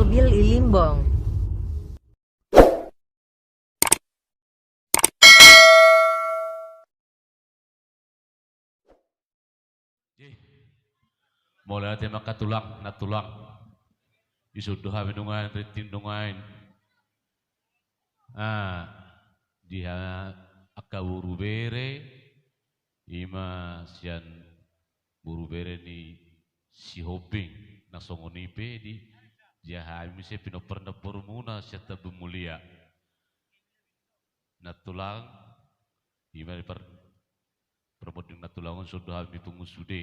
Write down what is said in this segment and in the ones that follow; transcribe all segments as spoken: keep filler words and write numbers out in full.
Bil i Limbong. Mauliate ma angka tulang, nantulang. Dison do hami nuaeng, rinting nuaeng. Ah, di ha-, angka boru bere, i ma sian boru bere ni Sihombing, na songon i pe di, di hami muse pinompar ni namborumuna sian Tambun Mulia. Nantulang, i ma di par-, parmonding nantulang on, songon i do hami pungu sude.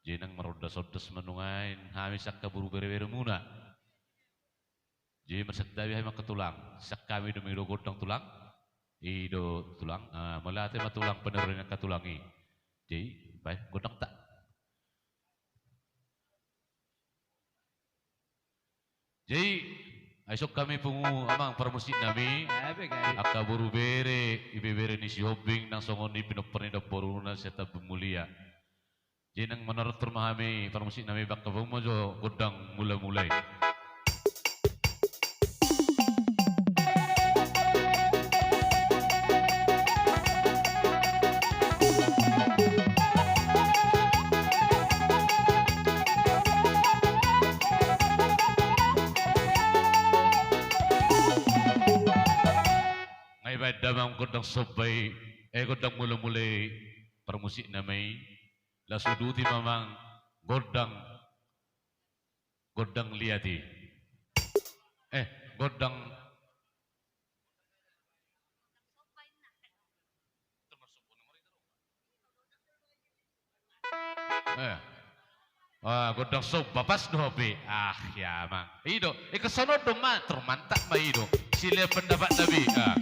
Jadi nang marondasondas ma nuaeng hami sian angka boru bereberemuna. Jadi marsantabi hami angka tulang. Sian hami do, i do gondang tulang. I do tulang. Ah, mauliate ma tulang, panurunan ni angka tulang i. Jadi, baen gondangta. Jadi, ai songon i ma pungu amang parmusik nami. Angka boru bere, ibebere ni Sihombing, nang songon i pinompar ni namboruna sian Tambun Mulia. Jadi nang manortor ma hami parmusik nami, baen hamu ma jo gondang mula-mula i. Nga i baen damang gondang somba i, eh, gondang mula-mula i, parmusik nami. Laos uduti ma amang gondang, gondang liat i. Eh, gondang. Eh. Ah, gondang somba, pas do hape. Ah, ya, amang. I do, ingkon songon on do ma, tor mantap ma i do. Silean pandapatna be. Ah.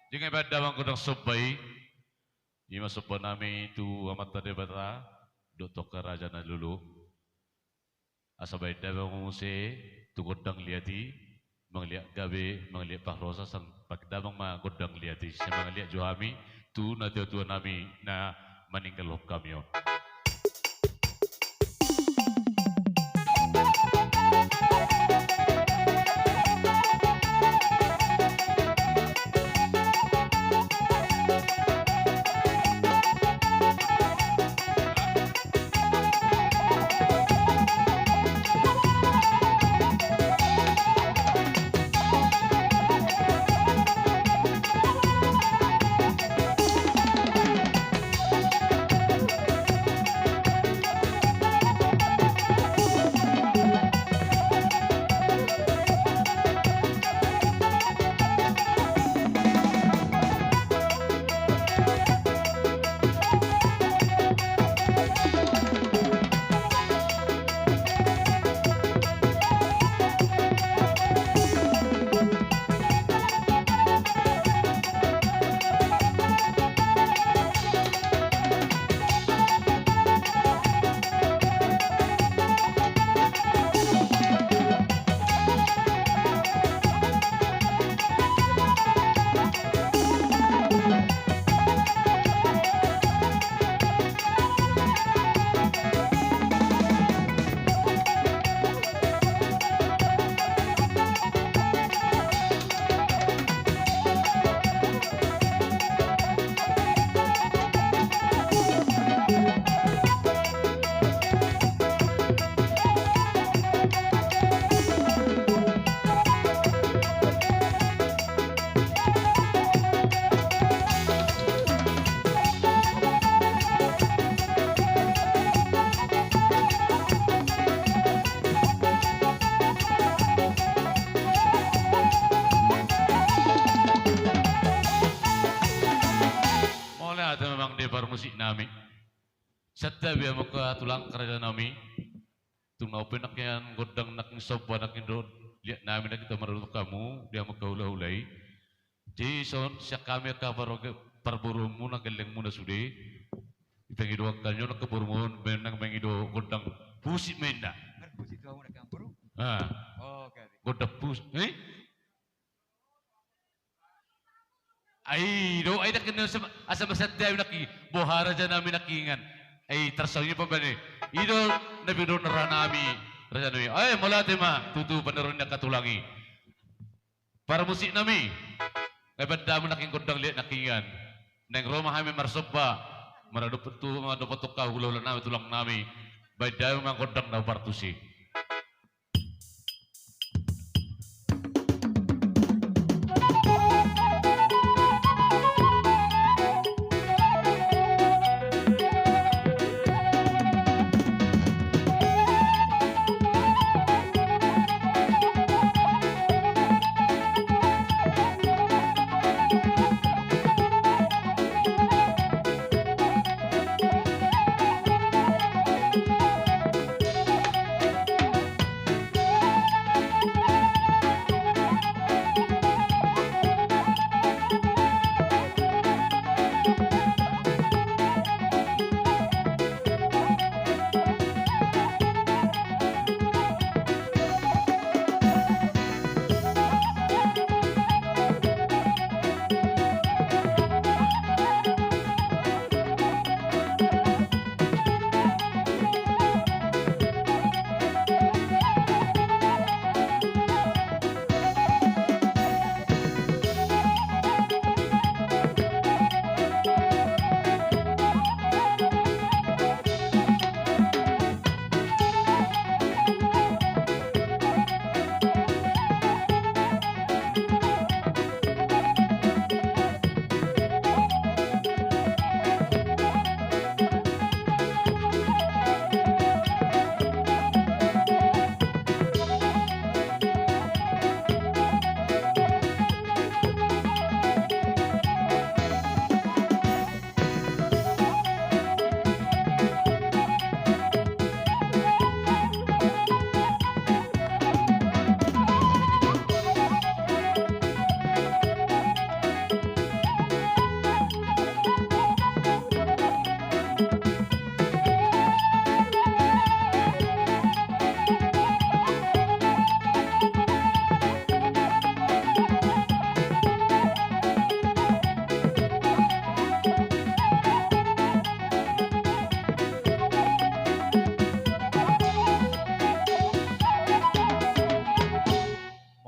Jadi nga i baen damang gondang somba i. I ma somba nami tu Amanta Debata dohot tu angka raja na lolo. Asa baen damang muse tu gondang liat i, mangaliat gabe, mangaliat parhorasan, baen damang ma gondang liat i, sai mangaliat jo hami tu natua-tua nami na maninggalakhon hami on. Mauliate ma amang di parmusik nami. Santabi hamu angka tulang, angka raja nami. Tung na on pe nangkin gondang, nangkin somba, nangkin do Liat nami na hita maradophon hamu di hamu angka hulahula i. Jadi son sian hami angka par-, parboruonmuna, gellengmuna sude. Dipangido angka on angka borumuna, manang mangido gondang pusip ma inna. Marhusip tu hamu na angka boru. Ah. Oh, gabe. Gondang pusip. Eh? Ai do, ai ndang kena asa, asa masande hami nangkin, boha raja nami nangkiningan. Ai tarsongon i pambane. I do na pinadok ni roha nami, raja nami. Ai mauliate ma tutu paneruon ni angka tulang i. Parmusik nami, nunga baen damang nangkin gondang liat nangkiningan. Naeng ro ma hami marsomba, maradophon tu, maradophon tu angka hulahula nami, tulang nami. Baen damang gondang na partusi.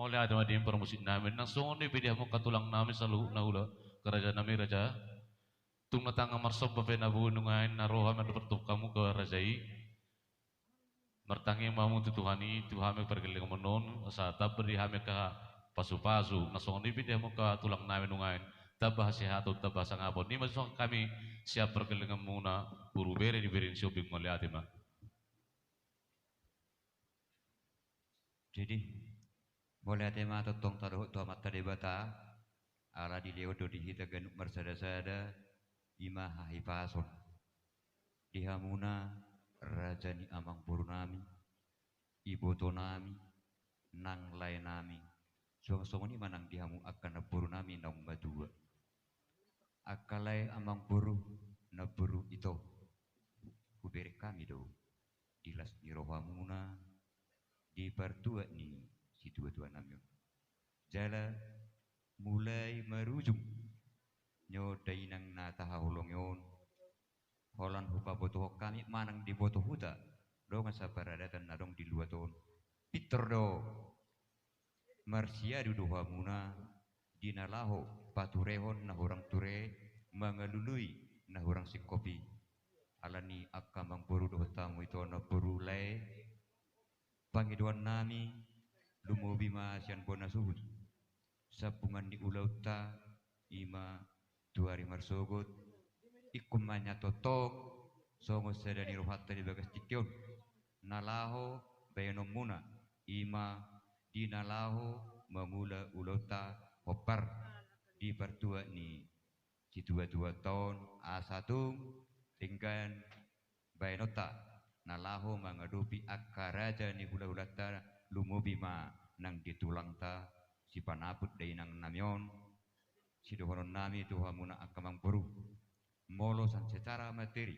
Mauliate ma di parmusik nami, na songon i pe di hamu angka tulang nami saluhutna, hula, angka raja nami, raja. Tung na tangkas marsomba pe na boi, nuaeng na ro hami maradophon tu hamu angka raja i. Martangiang ma hamu tu Tuhan i tu hami pargellengonmuna on, asa tamba di hami angka pasupasu, na songon i pe di hamu angka tulang nami nuaeng, tamba hasehaton, tamba hasangapon. I ma songon hami sian pargellengonmuna, boru bere di Bere ni Siombing, mauliate ma. Jadi, mauliate ma tongtong tadohot tu Amanta Debata, ala dilehon do di hita ganup marsadasada, i ma hahipason. Di hamuna, raja ni amangboru nami, iboto nami, nang lae nami, suang songon i ma nang di hamu angka namboru nami naung matua. Angka lae, amangboru, namboru, ito, hubereng hami do di las ni rohamuna, di partuat ni situatua nami on. Jala mulai marujung ni on dainang na tahaholongi on, holan hupabotohon hami manang diboto huta dongan saparadatan na adong di luat on. Pintor do, marsiadu do hamuna di na laho paturehon na hurang ture, mangalului na hurang singkop i. Alani angka amangboru dohot hamu ito namboru, lae, pangidoan nami, lumobi ma sian bona suhut, sambungan ni ulaonta, i ma tu ari marsogot, ingkon ma na tongtong songon sada ni rohanta di bagas tingki on, na laho baenonmuna, i ma di na laho mangula ulaonta hombar di partuat ni situatua on, asa tung denggan baenonta na laho mangadopi angka raja ni hulahulanta, lumobi ma nang di tulangta, sipanaput dainang nami on, sidohonon nami tu hamuna angka amangboru. Molo sian secara materi,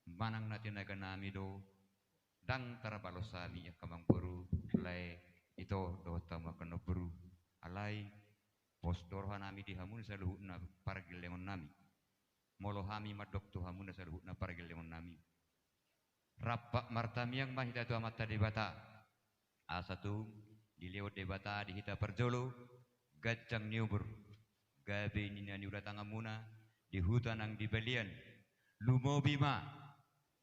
manang na tinaga nami do, ndang tarbalos hami angka amangboru, lae, ito dohot hamu angka namboru. Alai, pos do roha nami di hamuna saluhutna pargellengon nami. Molo hami mandok tu hamuna saluhutna pargellengon nami, rap martangiang ma hita tu Amanta Debata, asa tung dilehon Debata di hita parjolo ganjang ni umur, gabe ni na niula tanganmuna di huta nang di balian, lumobi ma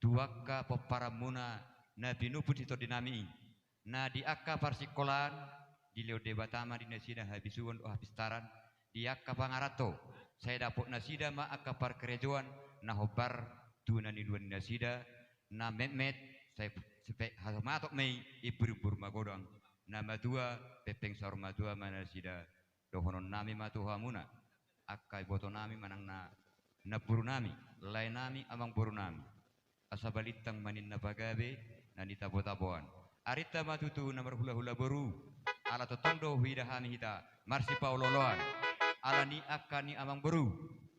tu angka pomparanmuna na pinuput ni tondi nami i. Na di angka parsikolaan, dilehon Debata ma di nasida habisuhon dohot hapistaran, di angka pangaranto, sai dapot nasida ma angka parkarejoan na hombar tu na niula ni nasida, na metmet, sai, sai pe hasumaton ma i, imbur-imbur magodang, na matua, pengpeng saur matua ma nasida. Dohonon nami ma tu hamuna, angka iboto nami manang na, namboru nami, lae nami, amangboru nami. Asa balintang ma ninna pagabe na nitabo-taboan. Arinta ma tutu na marhula-hula boru, ala tongtong do huida hami hita marsipaolo-oloan. Ala ni angka ni amangboru,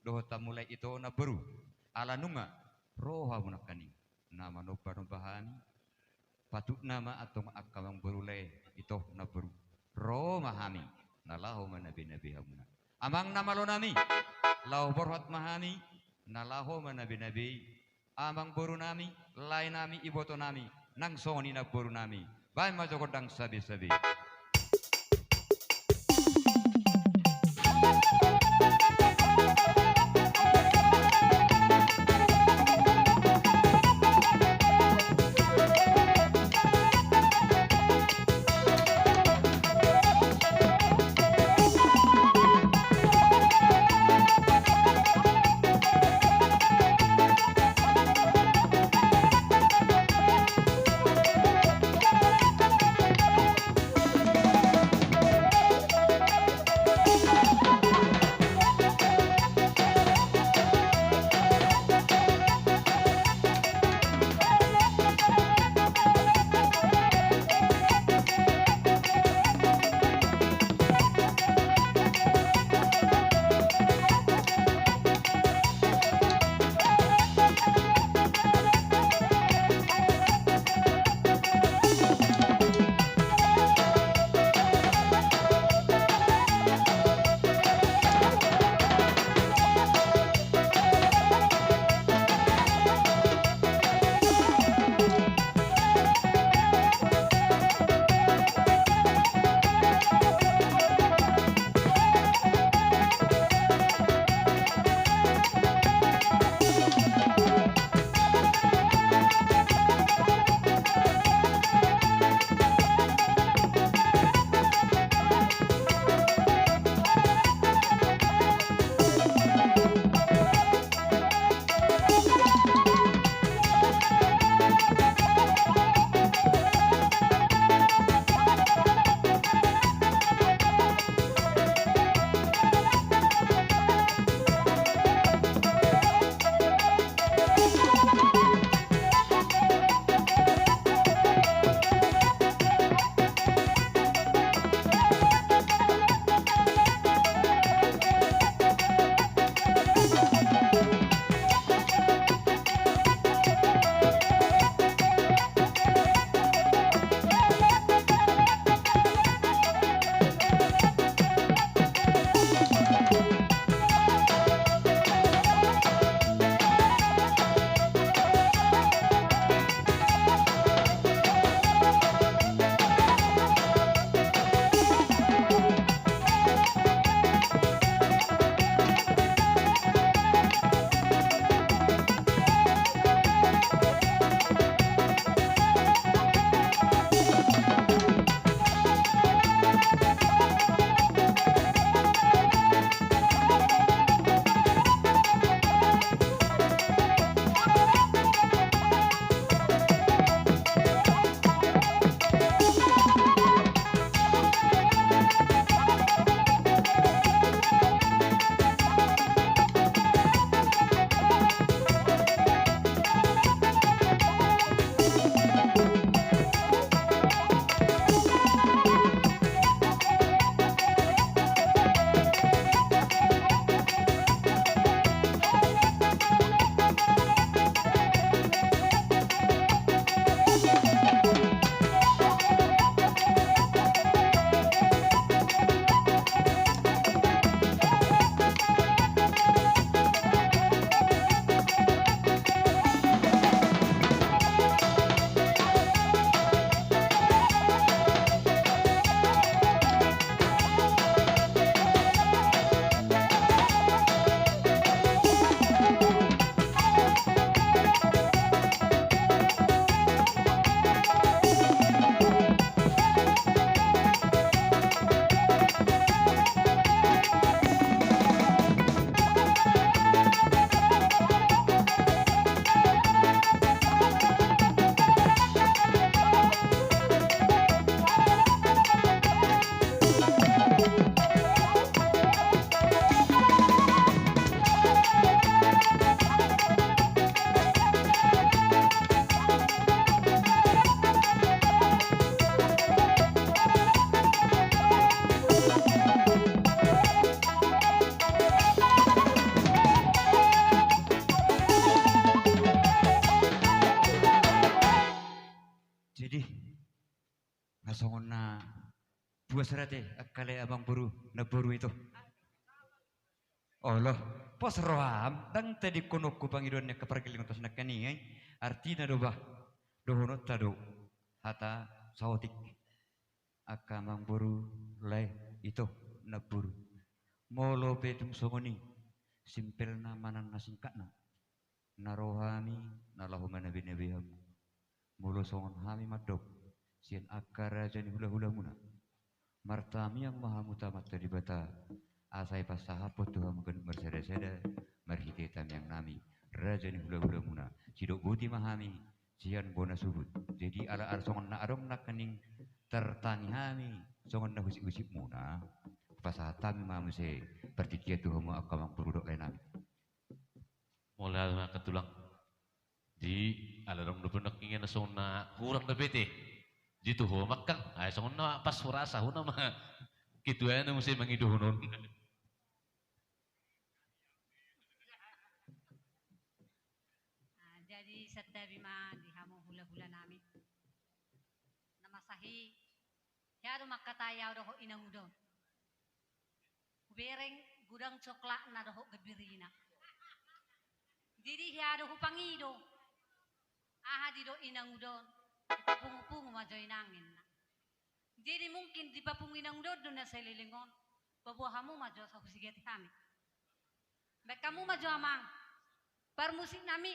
dohot hamu lae ito namboru. Ala nunga, ro hamu nangkaning, na manomba-nomba hami, patutna ma antong angka amangboru lae ito namboru. Ro ma hami, na laho manabe-nabe hamuna. Amang na malo nami, laho borhat ma hami, na laho manabe-nabe i. Amangboru nami, lae nami, iboto nami, nang songon i namboru nami. Baen ma jo gondang sabe-sabe. Di, na songon na buas rate angka lae amangboru, namboru ito. Olo, pos roham, ndang tadingkononku pangidoan ni angka pargellengon tos nangkaningan i. Artina do bah, dohononta do hata saotik. Angka amangboru, lae, ito, namboru. Molo pe tung songon i, simpelna manang na singkatna, na ro hami na laho manabenabe hamu. Molo songon hami mandok sian angka raja ni hulahulamuna, martamiang ma hamu tu Amanta Debata, asa ipasahaphon tu hamu ganup marsadasada marhite tamiangnami, raja ni hulahulamuna. Sidok boti ma hami sian bona suhut. Jadi ala, ala songon na adong nangkaning tartangi hami songon na husiphusipmuna, pasahat hami ma muse partingkian tu hamu angka amangboru dohot laenami. Mauliate ma, angka tulang. Di, ala adong dope nangkiningan na songon na hurang dope te. Di, tu ho ma, Kang. Ai songon na pas hurasa, hona ma ketuana muse mangido dohonon. Ah, jadi santabi ma di hamu hulahulanami. Na masa i, hea do mangkatai ahu dohot inang uda on. Hubereng godang coklatna dohot gambirina. Jadi hea do hupangido. Aha didok inang uda on, dipapungupungu ma jo inang, ninna. Jadi mungkin dipapungu inang uda on do na saleleng on. Paboa hamu ma jo asa husigati hami. Baen hamu ma jo, amang, parmusiknami.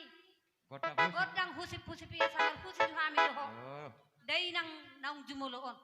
Gondang husip. Gondang husiphusip i, asa marhusip hami dohot, oh, dainang naung jumolo on.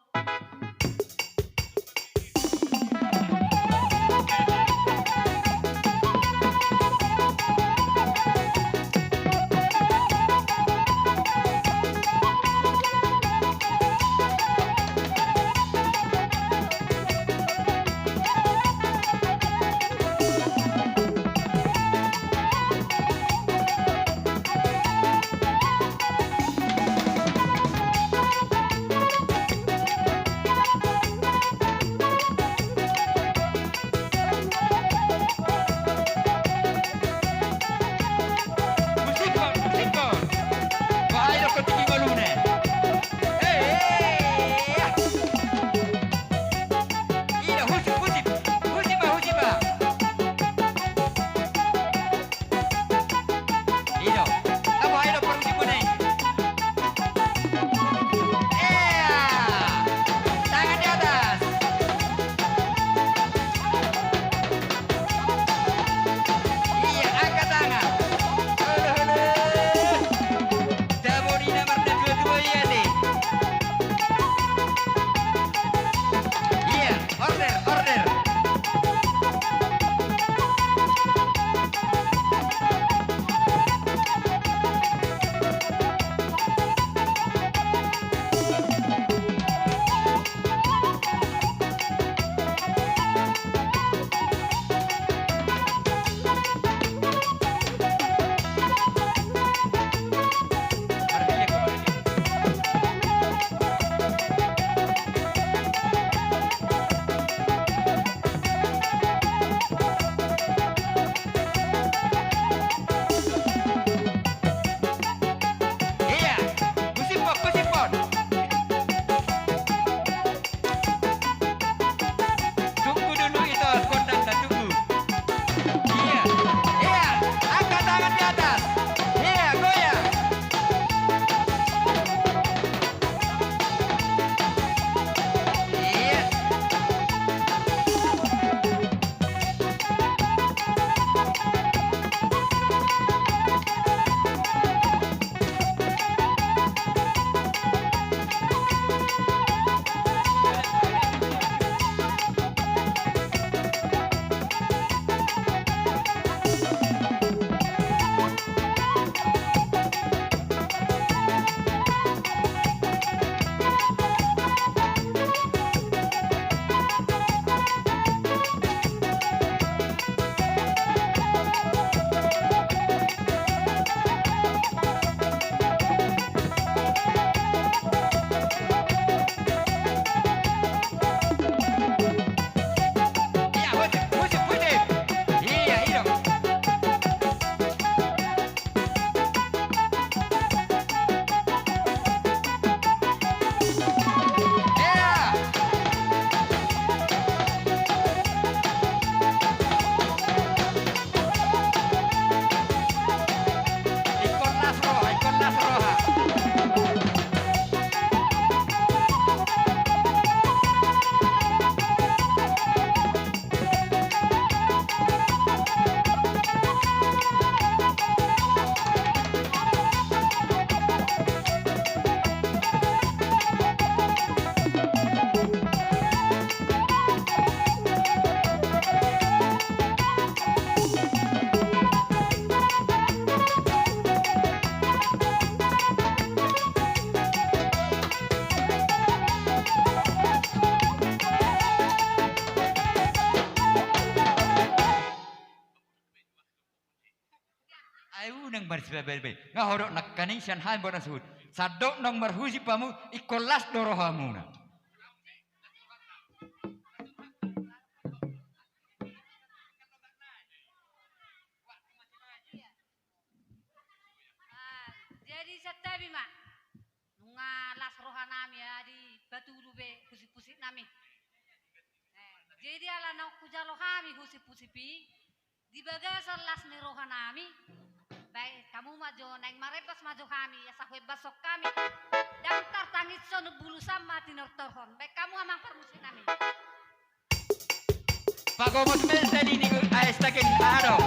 Be, be, be. Nga hodok nangkaning sian hami bona suhut. Sandok naung marhusip hamu, ingkon las do rohamuna. Ah, jadi santabi ma. Nunga las rohanami, ah, dipatudu be husip-husip nami. Eh, jadi ala naung hujalo hami husip-husip i, di bagasan las ni rohanami, baen hamu ma jo, naeng marebbas ma jo hami, asa huebbashon hami. Ndang tartangishon, bulusan ma tinortorhon. Baen hamu amang parmusik nami. Pagomos mete di nigu aes takin ado.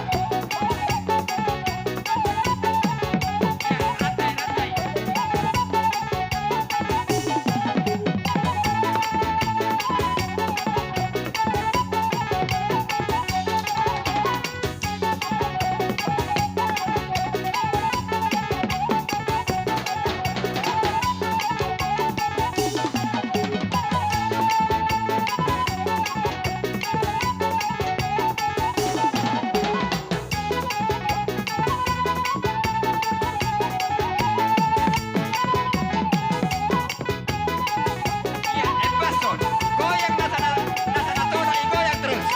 Iya, ebbashon. Goyang nasa na, nasa na tolap i goyang terus.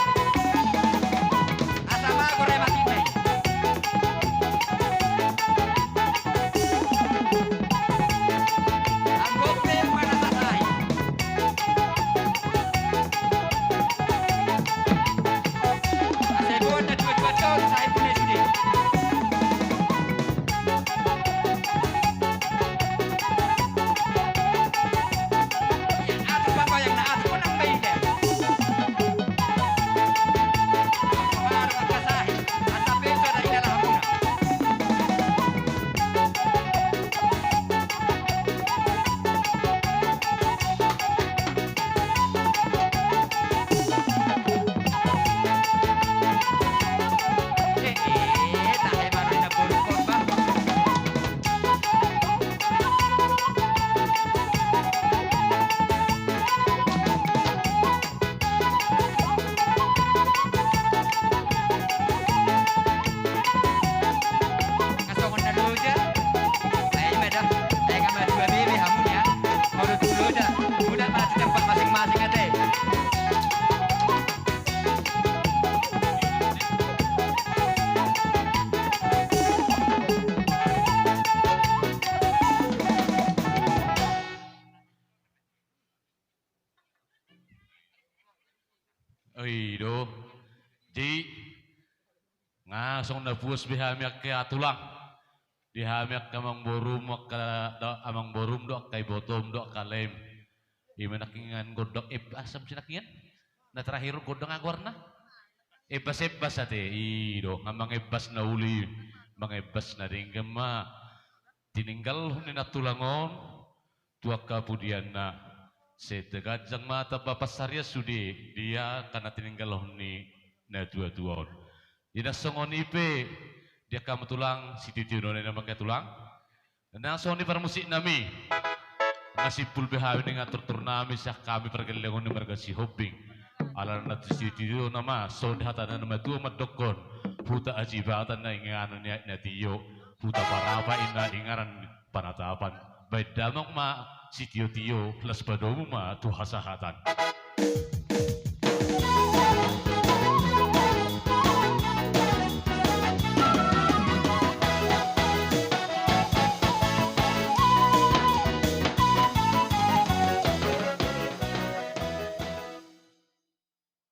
Asa mago re masinna i. Anggo pe mana sasai. Asa iboan na dua-dua ton, sai pune sude. Atur pambayang na atur nang baida. Baru angka sahi, asa peso da ina lahamuna. Kasongon na loja. Ai ima da. Ai nga ma dua bebe hamu ya. Molo tu loja. Udah mati tempat masing-masing ate. I do. Jadi, nga songon na puas be hami angka tulang. Di hami angka amangborum, angka da-, amangborum do, angka ibotom do, angka laem. Ima nangkiningan gondang, eh, asam si nangkiningan? Na terakhir gondang aha goarna? Ebbas-ebbas ate, i do, nga mangebbas na uli, mangebbas na denggan ma. Tininggalhon ni na tulang on, tu angka pudianna. Sai taganjang ma tamba pansarian sude, di angka na tininggalhon ni na tua-tua on. Di na songon i pe, di angka tulang, sititi do na i nama angka tulang. Na songon i parmusik nami. Nga simpul be hami ningan tortor nami, sian hami pargellengon ni marga Sihombing. Alana na tu sititi do nama, songon hata ni na matua mandokkon. Huta Ajibatan na inganan ni aek na tio. Huta Parapat na inganan panatapan. Baen damang ma sitio-tio, las padomu ma tu hasahatan.